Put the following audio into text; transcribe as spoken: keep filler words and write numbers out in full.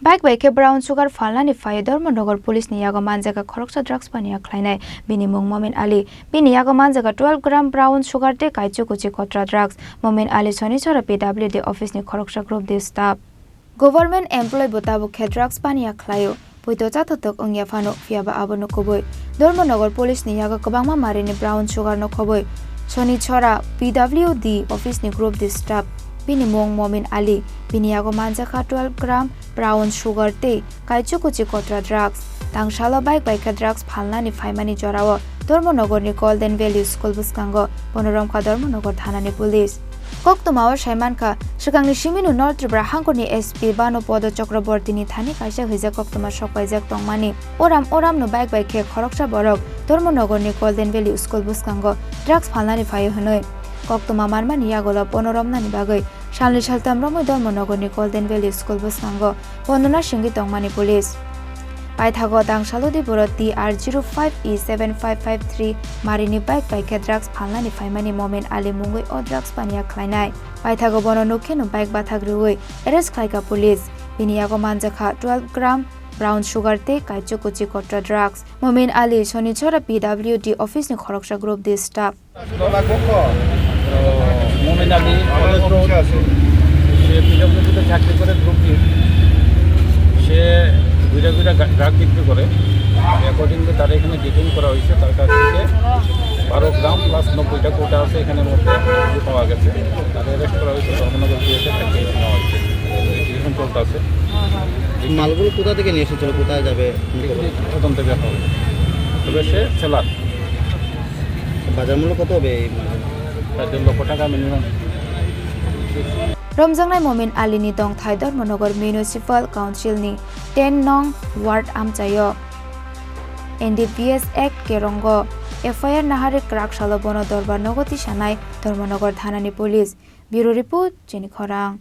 Bike bai khe brown sugar phalnani phai Dharmanagar police ni yago manjakha khoroksa drugs paniya khlainai, bini mung Momin Ali. Bini yago manjakha twelve gram brown sugar tei kaichu kuchi kotra drugs. Momin Ali Sonichora P W D office ni khoroksa group D staff. Government employee bo tabuk khe drugs paniya khlaio. Poito chathotok wngya phano, phiyaba abono kubui. Dharmanagar police ni yago kwbangma marini brown sugar no khoboi. Sonichora P W D office ni group D staff. Bini mung Momin Ali. Bini yago manjakha twelve gram brown sugar tei kaichu kuchi kotra drugs. Tangsalo bike bai khe drugs phalnani phaimani jorao Dharmanagar ni Golden Valley School bwskango bono romkha Dharmanagar thana ni police. Koktwmao sai mankha, swkangni simino North Tripura hangkorni S P Banu Podo Chakrabortini thani kaisa hwijak koktwma sokpaijak tongmani. Oram oramno bike bai khe khoroksa borok Dharmanagarni Golden Valley School bwskango drugs phalnani phaio hwnwi koktwma manmani yagulo bono romnani bagwi salni saltam romwi Dharmanagarni Golden Valley School bwskango bono nasingwi tongmani police. Paithago tangsalodi borok T R zero five E seven five five three marini bike bai khe drugs phalnani phaimani Momin Ali mungwi o drugs paniya khlainai. Paithago bono nukkheno bike bathak rwui arrest khlaikha police. Bini yago manjakha twelve gram brown sugar tei kaichu kuchi kotra drugs. Momin Ali Sonichora P W D office ni khoroksa group D staff. তো মোমিন Ali, college road, সে পিডব্লিউডিতে চাকরি করে, group D. সে ঘুরে ঘুরে ড্রাগ বিক্রি করে। According to তার এখানে ডিটেইন করা হয়েছে, তার কাছ থেকে বারো গ্রাম প্লাস নব্বইটা কোটা আছে এখানে মধ্যে পাওয়া গেছে। তাকে অ্যারেস্ট করা হয়েছে, ধর্মনগর পিএসএ তাকে নেওয়া হয়েছে। ইনভেস্টিগেশন চলতে আছে। মালগুলো কোথা থেকে নিয়ে এসেছিল, কোথায় যাবে? এগুলি তদন্তে দেখা হবে। তবে সে সেলার। বাজার মূল্য কত হবে এই মালটার? প্রায় দেড় লক্ষ টাকা minimum. Romjaknai Momin Ali ni tongthai Dharmanagar Municipal Council ni ten nong ward amchaio N D P S Act kerongo F I R nahari kwrak salo bono dorbar nogo tisanai Dharmanagar thana ni police. Bureau report, Chini Khorang.